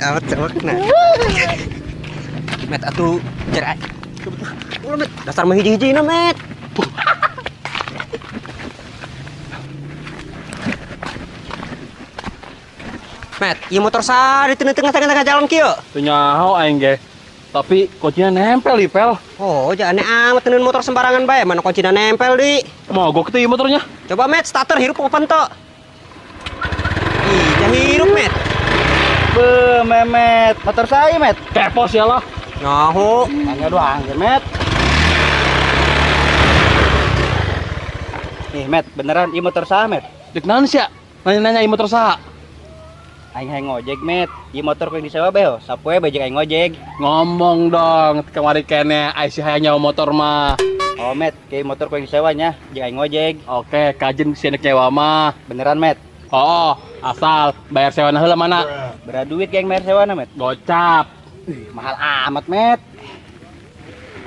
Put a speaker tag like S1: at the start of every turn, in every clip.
S1: Awet cewek nah. Met atuh cerai. Ulah met, dasar mah hiji-hijina met. Met, ieu motor sa di tengah-tengah jalan kieu.
S2: Teu nyaho aing ge. Tapi kuncinya nempel di pel.
S1: Oh, jangan aneh amat teun motor sembarangan bae, mana kuncinya nempel di.
S2: Mogok teh ieu motornya.
S1: Coba met, starter hirup apa henteu? Ih, jangan hirup met.
S3: Be, Memet, motor saya, Met.
S2: Kepo sih lah.
S1: Nyaho.
S3: Tanya doang, Met. Nih, Met, beneran ieu motor saya, Met.
S2: Dek naon sia? Nanya-nanya ieu motor saha?
S3: Aing hayang ngojek, Met. Ieu motor ku yang disewa bae, sapoe bae jeung aing ngojek.
S2: Ngomong dong, kamari keneh aing si hayang nyawa motor mah.
S3: Oh, Met, kayak motor ku yang disewanya, jeung aing ngojek.
S2: Oke, kajen si nek nyewa mah.
S3: Beneran, Met.
S2: Oh, asal bayar sewana heula mana?
S3: Berapa duit yang bayar sewana, Met?
S2: Gocap.
S3: Mahal amat, Met.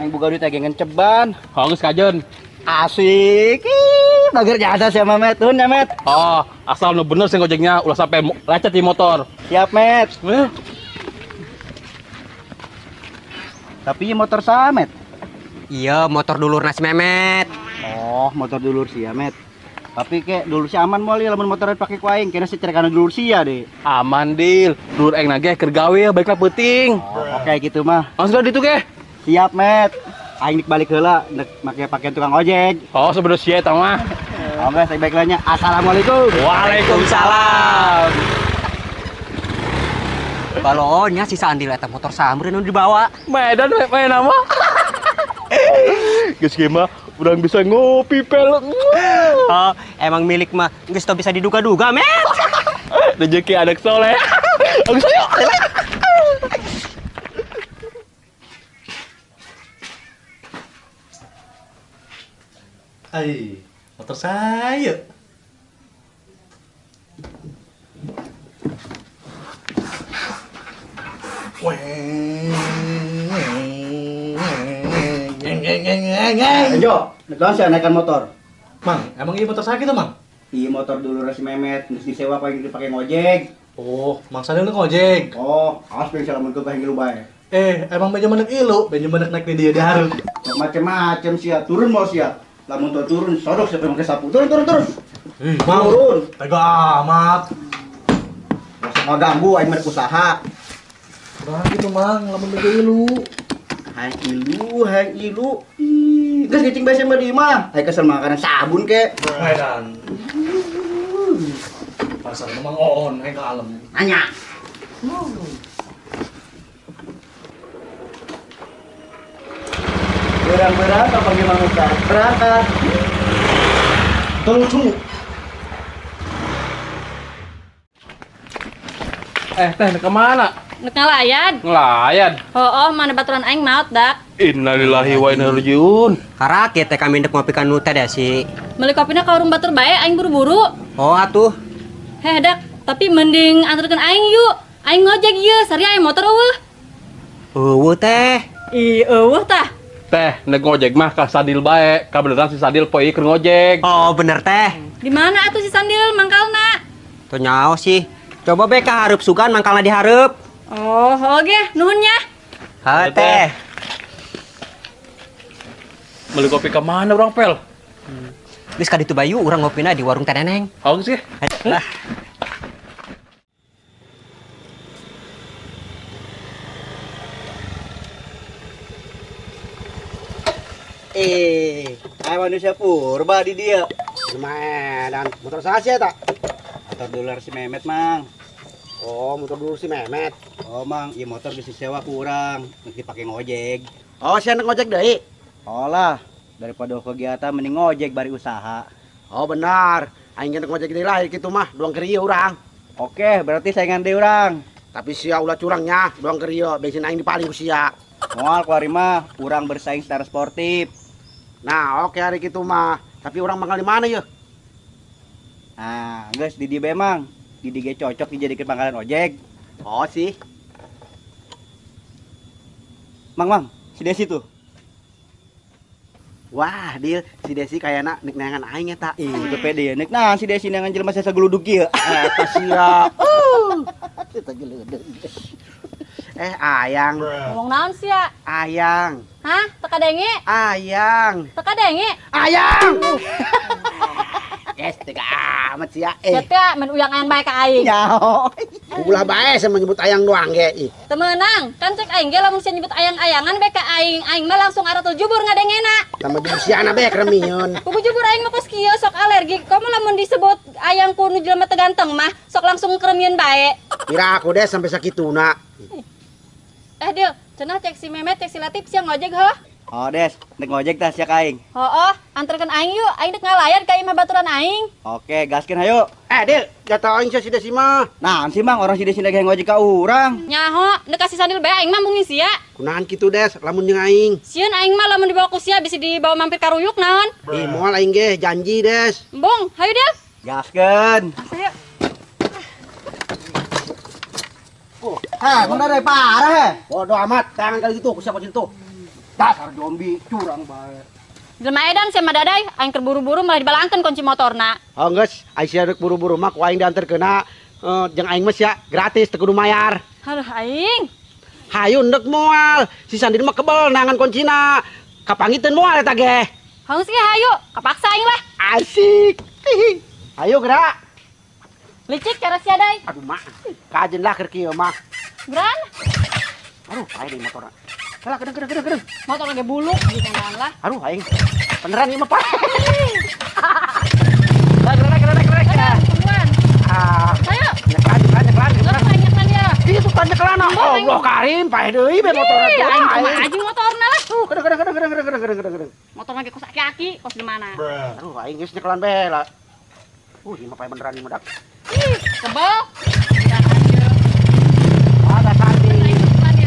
S3: Aing boga duit lagi ngenceban.
S2: Oh, geus kajen.
S3: Asik. Ih, bager jasa sama Met, nuhun ya, Met.
S2: Oh, asal nu bener sih ngojeknya ulah sampai lecet di motor.
S3: Siap, Met. Tapi motor saha, Met?
S1: Iya, motor dulur si Memet.
S3: Oh, motor dulur sia, Met. Tapi kek dulur si aman moal ieu lamun motor dipake ku aing, kena si cerekana dulur sia deh.
S2: Aman, Dil. Dulur aing nage keur gawe baiklah peuting.
S3: Oh, oke gitu mah.
S2: Langsung ditu ge.
S3: Siap, Met. Aing nik balik heula nek make pakaian tukang ojek.
S2: Oh, sebenernya sia eta mah.
S3: Oh, geus baik lah nya. Assalamualaikum.
S2: Waalaikumsalam.
S1: Balonnya si Sandil eta motor samperin nu dibawa.
S2: Medan we nama. Geus ge mah urang bisa ngopi pel.
S1: Oh, emang milik mah geus teu bisa diduga-duga, Met.
S2: Rezeki anak soleh. Geus ayo.
S4: Ai, motor saya.
S3: Jo, betul saya naikkan motor.
S4: Mang, emang ini motor saya gitu, Mang?
S3: Iya, motor dulu si Memet, terus disewa paling dipakai ngojek.
S4: Oh, Mang Sandi udah ngojek.
S3: Oh, awas pengen salamun ke baheng bae.
S4: Emang benjo menek ilu, benjo menek naik di dia di hareup.
S3: Macem-macem sia, turun mau sia. Lamun tuh turun, sodok siapa yang pakai sapu. Turun, turun, turun.
S4: Ih, Mang,
S3: turun.
S4: Tega amat.
S3: Gak usah ganggu, aing mah usaha.
S4: Nah gitu, Mang, lamun benjo ilu.
S3: Hayang ilu, hayang ilu. Ih, geus ngicing bae mah di imah. Hayang kesel makanan sabun ke.
S4: Medan. Pasar memang oon, hayang ka alem.
S3: Nanya. Berang-berang apa gimana Ustaz? Berangkat.
S4: Lucu.
S2: Teh kemana?
S5: Nek ngelayan.
S2: Ngelayan?
S5: Oh, mana baturan aing maot, Dak.
S2: Innalillahi wa inna ilaihi rajiun.
S1: Karak ya teh kami ndek ngopi ka nu teh deh si.
S5: Meuli kopina ka warung batur bae aing buru-buru.
S1: Oh, atuh.
S5: Heh, Dak, tapi mending anterkeun aing yuk. Aing ngojek ieu, sari aing motor eueuh.
S1: Eueuh teh.
S5: Ih, eueuh tah.
S2: Teh, nek ngojek mah ka Sandil bae. Kabeneran si Sandil poe ieu keur ngojek.
S1: Oh, bener teh.
S5: Di mana atuh si Sandil mangkalna?
S1: Tuh nyaho sih. Coba bae ka hareup sugan mangkalna di hareup.
S5: Oh, oke, nuhun nya.
S1: Ha teh.
S2: Beli kopi ke mana urang pel?
S1: Geus ka ditu bayu urang ngopina di warung Teh Neneng.
S2: Oh, geus ge.
S1: Lah.
S3: Ayo manusia purba di dia.
S6: Gimana? Dan motor saya sih tak?
S3: Motor dulur si Memet, Mang.
S6: Oh, motor dulur si Memet.
S3: Oh, Mang, iya motor bisa sewa kurang, nanti pakai ngojek.
S6: Oh, si anak ngojek deui.
S3: Oh lah, daripada kegiatan mending ngojek bari usaha.
S6: Oh, benar. Aing geus ngojek deui lah kitu mah, doang keur ieu urang.
S3: Oke, berarti saingan deui urang.
S6: Tapi sia ulah curangnya, doang keur ieu, bensin aing dipaling ku sia.
S3: Moal kuari mah, urang bersaing secara sportif.
S6: Nah, oke hari kitu mah. Tapi urang mangkal di mana yeuh?
S3: Nah, geus di dieu bae, Mang. Di dieu cocok dijadikeun pangkalan ojek.
S6: Oh sih.
S3: Mang, Mang, si Desi tuh.
S6: Wah, Dil, si Desi kayakna nek neangan aing eta.
S3: Ih, teu pede ya. Nek nah si Desi neangan jelema sageludug kieu.
S6: Eta sia. Eta geludug. Ayang.
S5: Ngomong naon sia?
S6: Ayang.
S5: Hah? Teka denge?
S6: Ayang.
S5: Teka denge?
S6: Ayang. Yes, tega amat sia.
S5: Sia men uyang ayang bae ka aing.
S6: Nyaho. Ulah bae sama nyebut ayang doang ge. Ih.
S5: Teu meunang, kan cek aing ge lamun sia nyebut ayang-ayangan bae ka aing, aing mah langsung aratul jubur ngadengena.
S6: Tambah jubur siana bae kremieun.
S5: Kuku jubur aing mah kos kieu sok alergi. Komo lamun disebut ayang ku nu jelema teu ganteng mah sok langsung kremieun bae.
S6: Kira aku deh sampai sakituna.
S5: Dil, cenah cek si Memet, cek si Latif sia ngojek heuh.
S3: Oh, Des, nek ngojek tah sia ka aing.
S5: Heuh, anterkeun aing yuk, aing dek ngalayan ka imah baturan aing.
S3: Oke, gaskeun hayu.
S6: Dil, jatah aing sia si Desi mah.
S3: Nah, si Mang, orang si Desi lagi ngojek ka urang.
S5: Nyaho, nek kasih sandil bae aing mah mung sia.
S6: Kunaon kitu, Des, lamun jeung aing.
S5: Sieun aing mah lamun dibawa ku sia bisi dibawa mampir ka ruyuk naon.
S6: Ih, moal aing ge, janji, Des.
S5: Embung, hayu Dil.
S3: Gaskeun.
S5: Hayu.
S3: Heh, Mang Dade parah heh.
S6: Bodoh amat, tangan kali gitu, ku siapa tuh.
S3: Dasar zombie, curang bae.
S5: Jelema edan sia mah Dadai, aing keur buru-buru malah dibalangkeun kunci motorna.
S6: Oh geus, ai sia rek buru-buru mah ku aing dianterkeunna jeung aing mah sia gratis teu kudu mayar.
S5: Aduh aing.
S6: Hayu ndek moal, si Sandin mah kebel nangan kuncina. Kapangiteun moal eta ge.
S5: Haus ge hayu, kapaksa aing lah.
S6: Asik. Hayu gerak.
S5: Licik cara sia Dai.
S6: Aduh mah, kajen lah keur kieu mah.
S5: Geran.
S6: Aduh, pae deui motorna. Kalah kedeng.
S5: Motor lagi buluk gitu kan lah.
S6: Aduh aing. Beneran ieu mah, Pak. Gerak. Ah.
S5: Ayo.
S6: Nyeklan.
S5: Nyeklan ya.
S6: Ieu tuh nyeklan. Allah Karim, pae deui be motorna tuh.
S5: Aing kumaha anjing motorna lah.
S6: Tuh, kedeng.
S5: Motor lagi kos aki-aki, kos di mana?
S6: Aduh aing geus nyeklan be lah. Ieu mah pae beneran ieu mah dak.
S5: Ih, kebel.
S6: Ada sandi.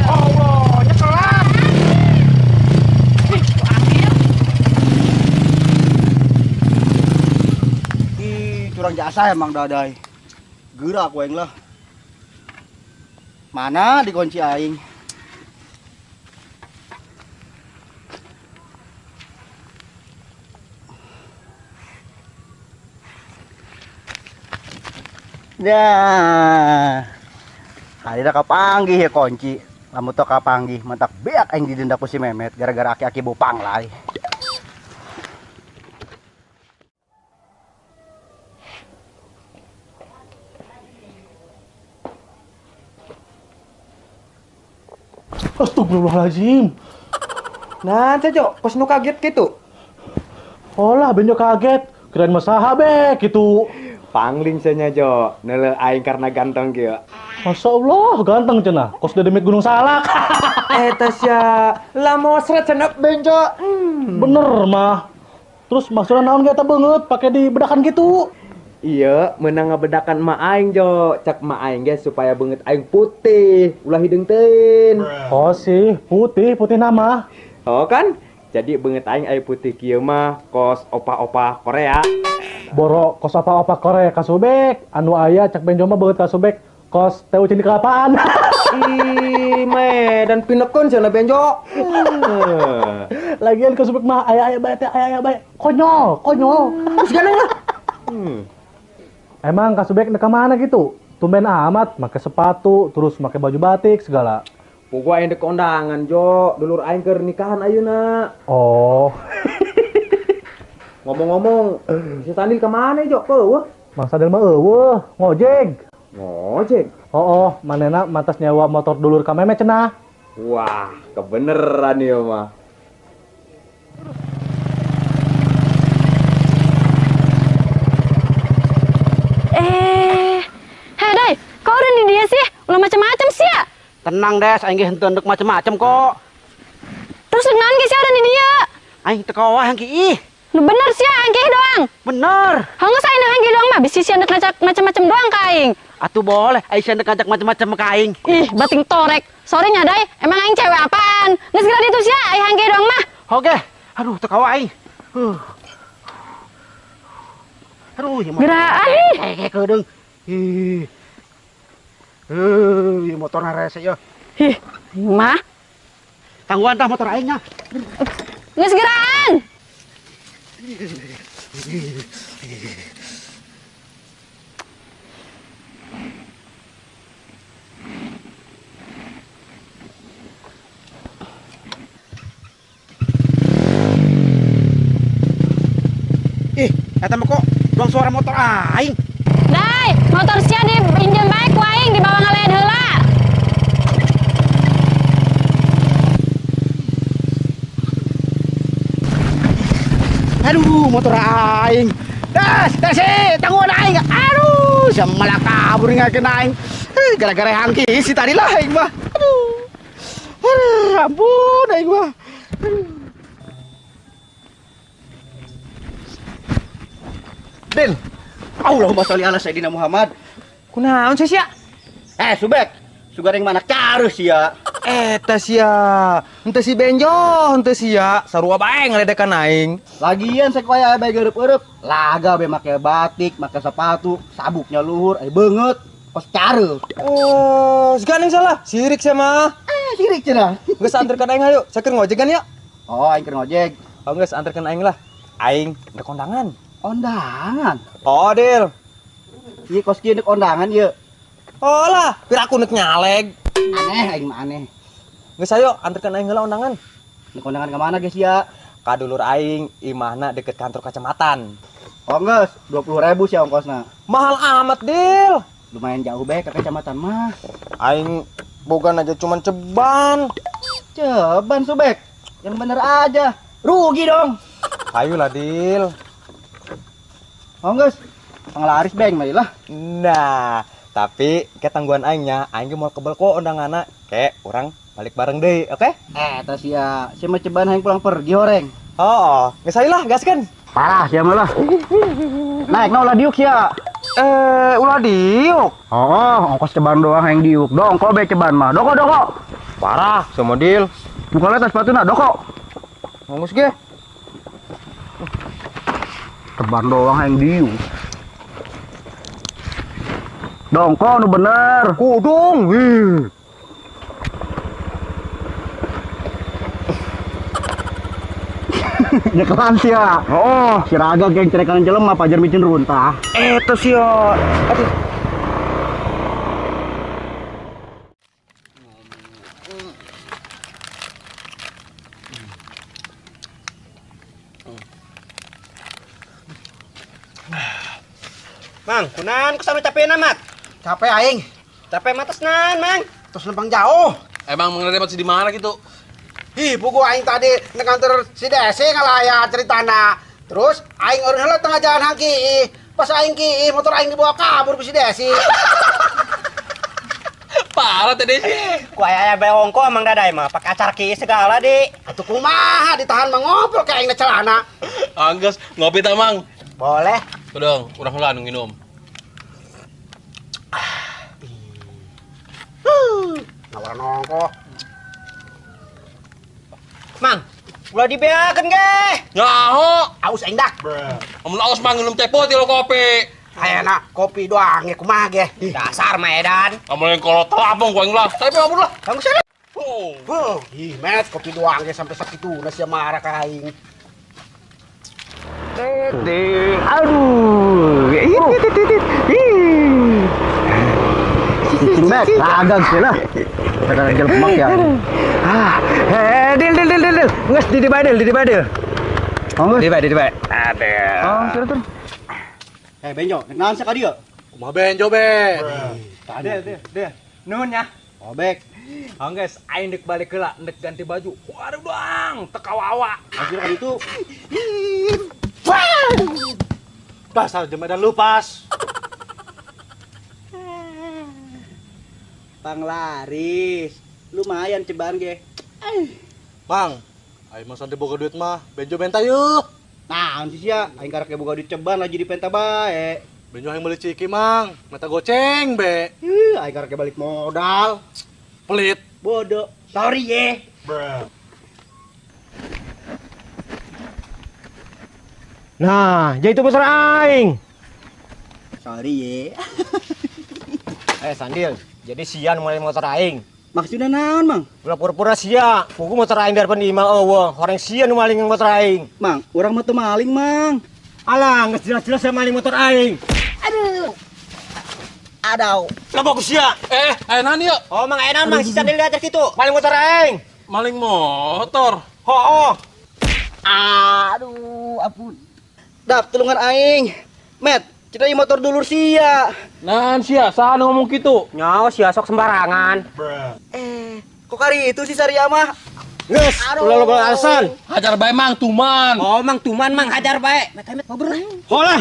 S6: Allah, nyeklan.
S3: Curang jasa emang Dadai. Gerak aing lah. Mana dikunci aing. Nah, hari kapanggih ya kunci. Lamun teu kapanggih, mentak beak aing didenda ku si Memet gara-gara aki-aki bopang lah.
S4: Astagfirullahaladzim.
S7: Nah, Cok, kos nu kaget gitu.
S4: Olah, benjo kaget. Kirain masaha be gitu.
S7: Pangling senya, Jo. Nele aing karena ganteng kieu.
S4: Masya Allah, ganteng cenah. Kos dedemit Gunung Salak.
S7: Eta sia, lamosret cenah benjo.
S4: Bener mah. Terus maksudnya naon ge eta beungeut pake dibedakan gitu.
S7: Iya, menang ngebedakan ma aing Jo. Cek ma aing ge supaya beungeut aing putih, ulah hideung teuing.
S4: Oh sih, putih, putih nama.
S7: Oh kan? Jadi beungeut aing aya putih kieu mah kos opa-opa Korea.
S4: Boro kos opa-opa Korea kasubek, anu aya cek benjo mah beungeut kasubek kos teh ucing di kelapaan.
S7: Ih, me dan pinekeun cenah benjo.
S4: Lagian kasubek mah aya-aya bae teh aya-aya bae. Konyol, konyol.
S7: Terus gandeng lah.
S4: Emang Kasubek nek mana gitu? Tumben amat, make sepatu, terus make baju batik segala.
S7: Pokoknya aing dek kondangan, Jo. Dulur aing keur nikahan ayeuna.
S4: Oh.
S7: Ngomong-ngomong, si Sandil kemana, Jo? Eueuh.
S4: Mang Sandil mah eueuh, ngojek.
S7: Ngojek?
S4: Oh, manena mantas nyewa motor dulur ka Memet cenah.
S7: Wah, kebeneran ieu mah.
S5: Hei Dai, kok udah di dia sih? Ulah macam-macam sih ya?
S6: Tenang Des, aing ge henteu ndek macem-macem kok.
S5: Terus naon ge sih udah di dia?
S6: Aing teu kawah yang ih.
S5: Nu bener sih aing ge doang.
S6: Bener.
S5: Hangus aing aing ge doang mah bisi sia ndek ngajak macem-macem doang ka aing.
S6: Atuh boleh, aing sia ndek ngajak macem-macem ka aing.
S5: Ih, bating torek. Sorry nya Dai, emang aing cewek apaan? Geus geura ditu sia aing aing ge doang mah.
S6: Oke. Aduh, teu kawah aing. Aduh, ieu mah.
S5: Geraan ih.
S6: Kedeung. Ih. Ieu motorna rese yeuh.
S5: Ih, mah.
S6: Tangguhan tah motor aing nya.
S5: Geus geraan.
S6: Ih, eta mah kok doang suara motor aing.
S5: Dai, motor sia diinjem bae ku aing dibawa ngalean heula.
S6: Aduh, motor aing. Das, dasi, tangguhan aing. Aduh, sia malah kabur ngakeun aing. Gara-gara hangki si tadi lah aing mah. Aduh. Aduh, ampun aing mah. Aduh.
S3: Din. Allahumma sholli ala sayyidina Muhammad.
S7: Kunaon sih sia?
S3: Subek. Sugar yang mana carus sia.
S7: Eta sia. Henteu si Benjo, henteu sia. Sarua bae ngaledekan aing.
S3: Lagian sakoya bae geureub-eureub. Laga be make batik, make sepatu, sabuknya luhur, ai beungeut. Kos carus.
S7: Oh, siga yang salah. Sirik sia mah.
S3: Sirik cenah.
S7: Geus anterkeun aing hayu. Saker ngojek kan ya?
S3: Oh, aing keur ngojek.
S7: Oh, geus anterkeun aing lah. Aing rek kondangan.
S3: Kondangan?
S7: Oh, Dil.
S3: Ieu kos kieu nek kondangan ieu.
S7: Oh lah, pira aku nek nyaleg.
S3: Aneh aing mah aneh.
S7: Geus ayo anterkeun aing heula undangan.
S3: Nek kondangan ka mana geus ya?
S7: Ka dulur aing, imahna deket kantor kecamatan.
S3: Oh geus, 20.000 sih ongkosna.
S7: Mahal amat, Dil.
S3: Lumayan jauh bae ke kecamatan mah.
S7: Aing boga aja cuman ceban.
S3: Ceban Subek. Yang bener aja. Rugi dong.
S7: Ayolah, Dil.
S3: Oh geus, panglaris beng mah lah.
S7: Nah, tapi ke tangguhan aingnya, aing ge moal kebel kok undanganna. Ke urang balik bareng deui, oke?
S3: Eta sia, sia mah ceban hayang pulang pergi horeng.
S7: Oh, geus ayo lah, gaskeun.
S3: Parah sia mah lah. Naik na ulah diuk sia.
S7: Ulah diuk.
S3: Oh, ongkos ceban doang hayang diuk. Dongko be ceban mah. Doko doko.
S7: Parah, sama Dil.
S3: Buka lah tas sepatuna, doko.
S7: Ongkos ge.
S3: Ceban doang hayang diuk. Dongko nu bener.
S7: Kudung.
S3: Nyekelan sia. Oh, si raga geng cerekan jelema pajar micin runtah.
S7: Eta sia. Aduh.
S1: Mang, kunan ku sampe capek amat.
S6: Capek aing.
S1: Capek matasnan, Mang.
S6: Terus lempang jauh.
S2: Emang mengenai masih di mana gitu?
S6: Hi, buku aing tadi nang kantor si Desi ngalaya ceritana. Terus aing urang heula tengah jalan hangki. Pas aing ki motor aing dibawa kabur ku si Desi.
S2: Parah teh Desi.
S1: Ku aya bae ongko Mang Dadai mah pakai acar ki segala, Dik.
S6: Atuh kumaha ditahan mah ngobrol ka aing na celana.
S2: Angges ngopi ta, Mang?
S6: Boleh.
S2: Tuh dong, urang heula nu nginum.
S6: Nawaran ongko.
S1: Mang, ulah dibeakeun ge.
S2: Nyaho,
S6: aus aing dak.
S2: Amun aus mang nginum teh putih lo kopi.
S6: Ayeuna kopi doang ge kumaha ge.
S1: Dasar mah edan.
S2: Amun yang kolot telapong ku aing lah. Tapi ampun lah.
S1: Bang sana.
S2: Oh.
S6: Ih, met kopi doang ge sampai sakituna sia marah ka aing.
S3: Aduh. Cicing met, lagang sih lah. Gara-gara jelema ya.
S7: Dil dil dil dil. Geus di bae Dil, di bae Dil.
S3: Oh,
S7: di bae, di bae. Aduh.
S3: Oh, turun turun. Benjo, nek naon sia ka dieu?
S4: Kumaha Benjo be?
S7: Dil, dil, dil. Nuhun ya.
S3: Oh, bek.
S7: Oh guys, aing dek balik heula, ndek ganti baju. Waduh doang, teu kawawa.
S3: Anjir kan itu.
S4: Dasar jembadan lupas.
S3: Panglaris. Lumayan ceban ge.
S4: Mang, aing mah sante boga duit mah, Benjo benta yeuh.
S3: Naon sih sia, aing karek ge boga duit ceban lagi dipenta bae.
S4: Benjo aing meuli ciki, Mang. Mata goceng be.
S3: Ih, aing karek ge balik modal.
S4: Pelit.
S3: Bodoh. Sorry ye.
S4: Bruh. Nah, jadi itu besar aing.
S3: Sorry ye.
S1: Eh Sandil, jadi sia nu maling motor aing.
S3: Maksudnya naon, Mang?
S1: Ulah pura-pura sia. Pugu motor aing daripada di imah eueuh. Horeng sia nu maling motor aing.
S3: Mang, urang mah teu maling, Mang.
S1: Alah, geus jelas-jelas sia maling motor aing.
S3: Aduh. Adau.
S1: Lebok sia.
S2: Eh, aya naon ieu?
S1: Oh, Mang, aya naon, Mang? Si Sandil di atas kitu. Maling motor aing.
S2: Maling motor.
S1: Hooh.
S3: Aduh, ampun. Dap, tulungan aing. Met, cina ieu motor dulur sia.
S2: Naon sia, saha nu ngomong kitu?
S1: Nyaho sia sok sembarangan.
S3: Eh, kok kari itu si Saria mah?
S1: Geus, ulah loba alasan.
S2: Hajar bae Mang, tuman.
S1: Oh, Mang, tuman, Mang, hajar bae. Met, met, ngobrol. Holah.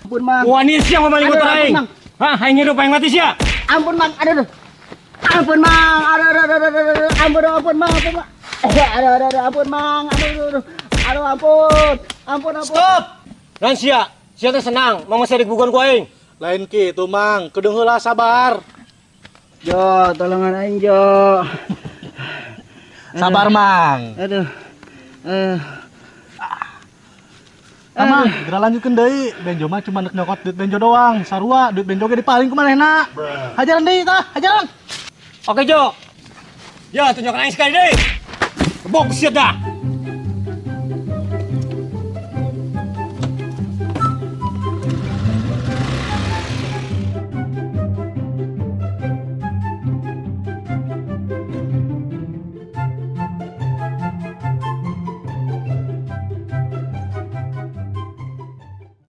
S3: Ampun, Mang.
S1: Wani sia mau maling
S3: Aduh,
S1: motor
S3: ampun,
S1: aing.
S3: Mang.
S1: Hah, aing hidup aing mati sia.
S3: Ampun, Mang. Aduh, aduh. Ampun, Mang. Aduh, aduh, aduh, aduh, aduh. Ampun, ampun, Mang. Ampun, Mang. Aduh, aduh, aduh, ampun, Mang. Aduh, aduh, aduh. Aduh, ampun. Ampun, ampun.
S1: Stop. Naon sia? Sia teh senang, mau masih digugon ku aing.
S4: Lain kitu, Mang. Kedeung heula sabar.
S3: Jo, tolongan aing, Jo.
S4: Sabar, Mang.
S3: Aduh. Eh,
S4: Ah, Mang, geura lanjutkeun deui. Benjo mah cuma nek nyokot duit Benjo doang. Sarua duit Benjo ge dipaling ku manehna. Hajaran deui tah, hajaran.
S1: Oke, Jo. Ya, tunjukkan aing sekali deui. Kebok sia dah.